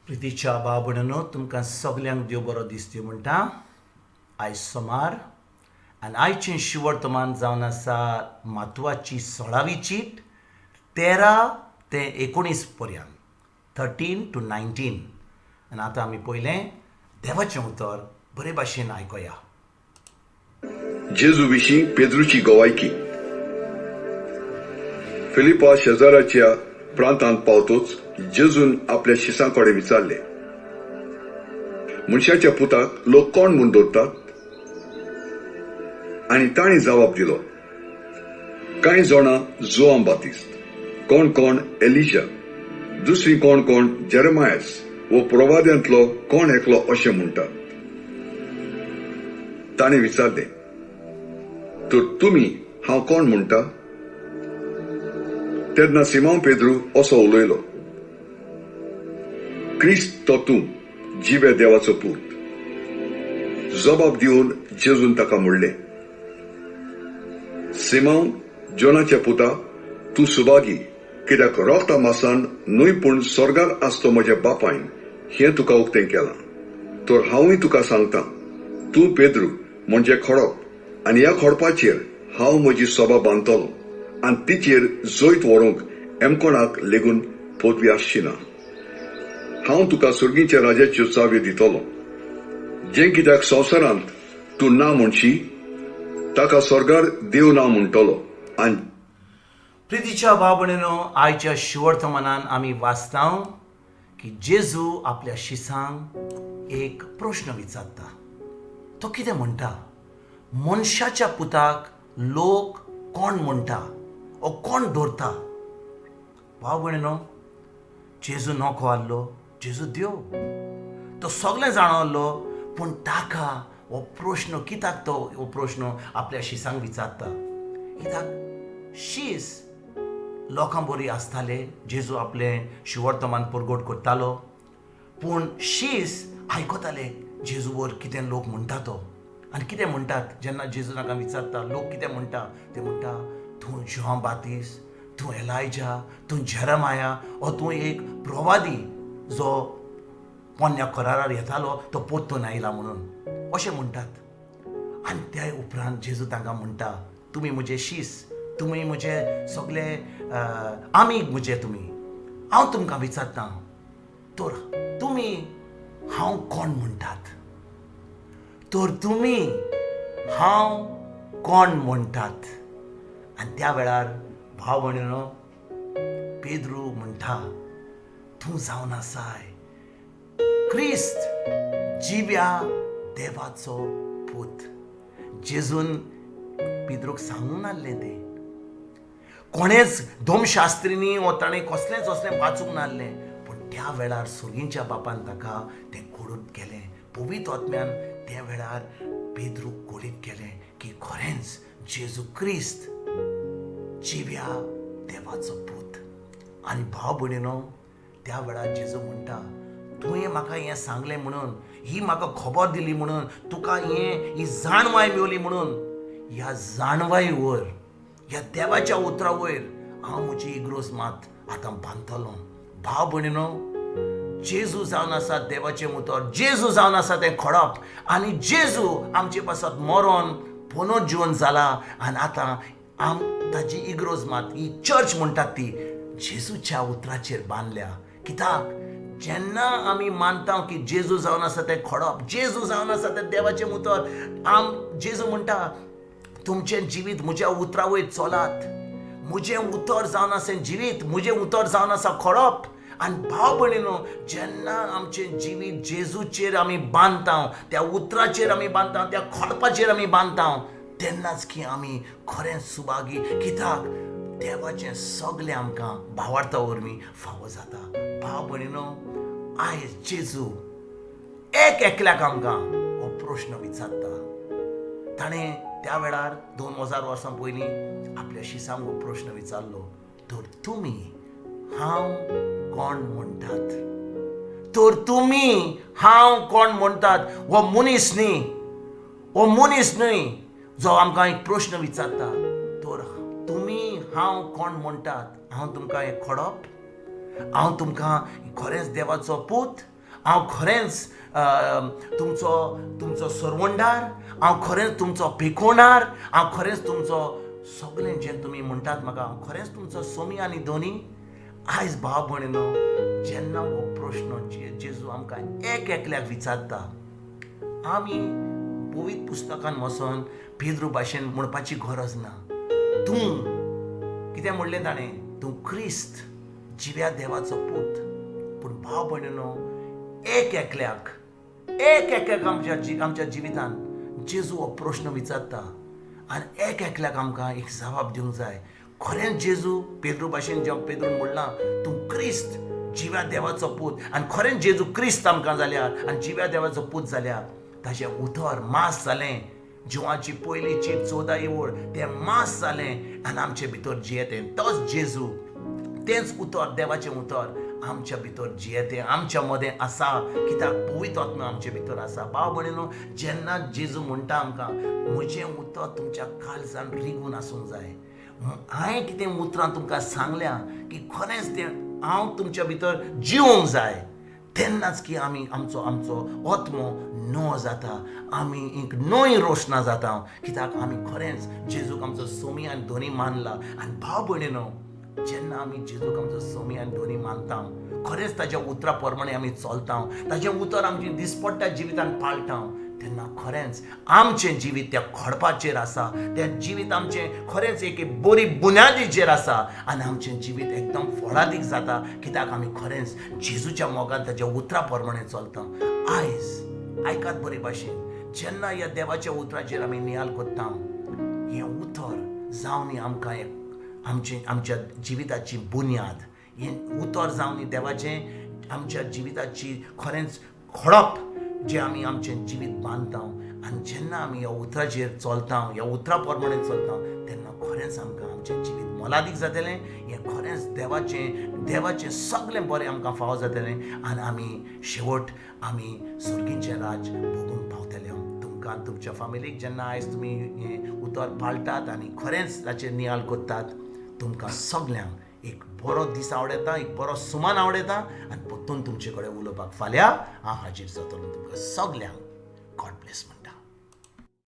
प्रितीच्या भाव तुमकां सगल्यांक देव बरो दीस दिवं म्हणटा. आयज सोमार आनी आयचें शिवर्तमान जावन आसा मातवाची 16वी चीट 13 ते 19 पर्यंत, 13 to 19. आनी आतां आमी पयलें देवाचें उतर बरे भाशेन आयकुया. जेजू विशीं पेद्रूची गवायकी. फिलिपा शेजाराच्या प्रांतांत पावतोच जेजून आपल्या शिसां कडेन विचारले, मनशाच्या पुताक लोक कोण म्हूण दवरतात? आनी तांणी जबाब दिलो, कांय जाणां जुआम बातिस्त, कोण कोण एलिजा, दुसरी कोण कोण जेरमायस वो प्रवाद्यांतलो कोण एकलो अशें म्हणटात. ताणें विचारलें, तर तुमी हांव कोण म्हणटा? तेन्ना सिमांव पेद्रू असो उलयलो, क्रिस्त तो तूं, जिवे देवाचो पूत. जबाब दिवन जेजून ताका म्हणलें, सिमांव जोनाच्या पुता, तूं सुभागी, कित्याक रोगता मासान न्हय पूण स्वर्गार आसतो म्हज्या बापायन हें तुका उक्तें केलां. तर हांवूय तुका सांगता, तूं पेद्रू म्हणजे खडप, आनी ह्या खडपाचेर हांव म्हजी सभा बांदतलो आनी तिचेर जैत व्हरूंक एमकोणाक लेगून पदवी आसची ना. हांव तुका सुर्गीच्या राजाच्यो चाव्यो दितलो. जें कित्याक संवसारांत तूं ना म्हणशी ताका स्वर्गार देव ना म्हणटलो. आनी प्रितीच्या भाव भयणीनो, आयच्या शिवर्तमानान आमी वाचता की जेजू आपल्या शिसांक एक प्रश्न विचारता. तो कितें म्हणटा? मनशाच्या पुताक लोक कोण म्हणटा ओ कोण दवरता? भाव भयणीनो, जेजू नको आहलो, जेजू देव, तो सगळें जाणा आहलो, पूण ताका हो प्रश्न कित्याक तो हो प्रश्न आपल्या शिसांक विचारता? कित्याक शीस लोकां बरी आसताले. जेजू आपलें शिवर्तमान परगट करतालो, पूण शीस आयकताले जेजू वर कितें लोक म्हणटा तो. आनी कितें म्हणटात जेन्ना जेजू तांकां विचारता लोक कितें म्हणटा, ते म्हणटा तूं जुआंव बातिस, तूं एलायजा, तूं जेरमाया, ओ तूं एक प्रवादी जो पोन्न्या करारार येतालो तो पोत्तून आयला म्हणून अशें म्हणटात. आनी त्या उपरांत जेजू तांकां म्हणटा, तुमी म्हजे शीस, तुमी म्हजे सगळे आमीग म्हजे तुमी, हांव तुमकां विचारता तर तुमी हांव कोण म्हणटात? तर तुमी हांव कोण म्हणटात? आनी त्या वेळार भाव भयणीनो, पेद्रू म्हणटा, तूं जावन आसाय क्रिस्त, जिव्या देवाचो पूत. जेजून पेद्रूक सांगूंक नासलें तें, कोणेच धर्मशास्त्रींनी वो ताणें कसलेंच असलें वाचूंक नासलें, पूण त्या वेळार सुर्गींच्या बापान ताका तें कळून गेलें. पवित्र आत्म्यान त्या वेळार पेद्रूक कळीत केलें की खरेंच जेजू क्रिस्त जिव्या देवाचो पूत. आनी भाव भयणीनो, त्या वेळार जेजू म्हणटा, तुवें म्हाका हें सांगलें म्हणून, ही म्हाका खबर दिली म्हणून, तुका हें ही जाणवाय मेवली म्हणून, ह्या जाणवाय वयर, ह्या देवाच्या उतरा वयर हांव म्हजी इग्रोज मात आतां बांदतलो. भाव भयणीनो, जेजू जावन आसा देवाचें उतर, जेजू जावन आसा तें खडप, आनी जेजू आमचे पासत मरोन पुनर्जिवन जाला. आनी आतां आम ताजी इग्रोज मात, ही चर्च म्हणटात ती जेजूच्या उतराचेर बांदल्या. कित्याक जेन्ना आमी मानता की जेजू जावन आसा तें खडप, जेजू जावन आसा तें देवाचें उतर, आम जेजू म्हणटा तुमचें जिवीत म्हज्या उतरा वयर चलात, म्हजें उतर जावन आसा जिवीत, म्हजें उतर जावन आसा खडप. आनी भाव भयणीनो, जेन्ना आमचें जिवीत जेजूचेर आमी बांदता, त्या उतराचेर आमी बांदता, त्या खडपाचेर आमी बांदता, तेन्नाच की आमी खरेंच सुभागी. कित्याक देवाचें सगळें आमकां भावार्था वरवीं फावो जाता. भाव भयणीनो, आयज जेजू एक एकल्याक आमकां हो प्रश्न विचारता. ताणें त्या वेळार 2000 वर्सां पयलीं आपल्या शिसांक हो प्रश्न विचारलो, तर तुमी हांव कोण म्हणटात? तर तुमी हांव कोण म्हणटात? हो मनीस न्ही, हो मनीस न्हय जो आमकां एक प्रश्न विचारता, तर तुमी हांव कोण म्हणटात? हांव तुमकां एक खडप, हांव तुमकां खरेंच देवाचो पूत, हांव खरेंच तुमचो तुमचो सरवंडार, हांव खरेंच तुमचो पिकोणार, हांव खरेंच तुमचो सगळें जें तुमी म्हणटात म्हाका, हांव खरेंच तुमचो सोमी आनी दोनी. आयज भाव भयणीनो, जेन्ना हो प्रश्न जेजू आमकां एक एकल्याक विचारता, आमी पवित्र पुस्तकान वचोन पेद्रू भाशेन म्हणपाची गरज ना. तूं कितें म्हणलें ताणें, तूं क्रिस्त जिव्या देवाचो पूत. पूण भाव भयणीनो, एक एकल्याक एक एकल्याक आमच्या जिवितान जेजू हो प्रश्न विचारता आनी एक एकल्याक आमकां एक जबाब दिवंक जाय. खरेंच जेजू पेद्रू भाशेन जेन्ना पेद्रून म्हणलां तूं क्रिस्त जिव्या देवाचो पूत, आनी खरेंच जेजू क्रिस्त आमकां जाल्यार आनी जिव्या देवाचो पूत जाल्यार ताचें उतर मास जालें. जिवाची पयली चीट 14 ओळ तें मास जालें आनी आमचे भितर जियेतें. तोच जेजू, तेंच उतर, देवाचें उतर आमच्या भितर जियेतें, आमच्या मदें आसा, कित्याक पवित्र आत्मा आमचे भितर आसा. भाव भयणीनो, जेन्ना जेजू म्हणटा आमकां म्हजें उतर तुमच्या काळजान रिगून आसूंक जाय, हांवें कितें उतरां तुमकां सांगल्या की खरेंच तें हांव तुमच्या भितर जिवोंक जाय, तेन्नाच की आमी आमचो आमचो आत्मो नवो जाता, आमी एक नवी रोशना जाता, कित्याक आमी खरेंच जेजूक आमचो सोमी आनी धनी मानला. आनी भाव भयणीनो, जेन्ना आमी जेजूक आमचो सोमी आनी धनी मानता, खरेंच ताच्या उतरा प्रमाणे आमी चलता, ताचें उतर आमचें दिसपट्ट्या जिवितान पाळटा, तेन्ना खरेंच आमचें जिवीत त्या खडपाचेर आसा, तें जिवीत आमचें खरेंच एक बरी बुन्यादीचेर आसा आनी आमचें जिवीत एकदम फळादीक जाता, कित्याक आमी खरेंच जेजूच्या मोगान ताच्या उतरा प्रमाणे चलता. आयज आयकात बरे भाशेन, जेन्ना ह्या देवाच्या उतराचेर आमी नियाल करता, हें उतर जावनी आमकां एक आमचे आमच्या जिविताची बुन्याद, हें उतर जावनी देवाचें आमच्या जिविताची खरेंच खडप जे आमी आमचें जिवीत बांदता. आनी जेन्ना आमी ह्या उतराचेर चलता, ह्या उतरा प्रमाणे चलता, तेन्ना खरेंच आमकां आमचें जिवीत मोलादीक जातलें, हें खरेंच देवाचें देवाचें सगळें बरें आमकां फावो जातलें आनी आमी शेवट आमी सर्गीचें राज भोगूंक पावतले. तुमकां तुमच्या फामिलीक जेन्ना आयज तुमी हें उतर पाळटात आनी खरेंच ताचेर नियाल करतात, तुमकां सगल्यांक एक बरो दीस आवडटा, एक बरो सुमान आवडटा आनी परतून तुमचे कडेन उलोवपाक फाल्यां हांव हाजीर जातलो. तुमकां सगल्यांक गॉड ब्लेस म्हणटा.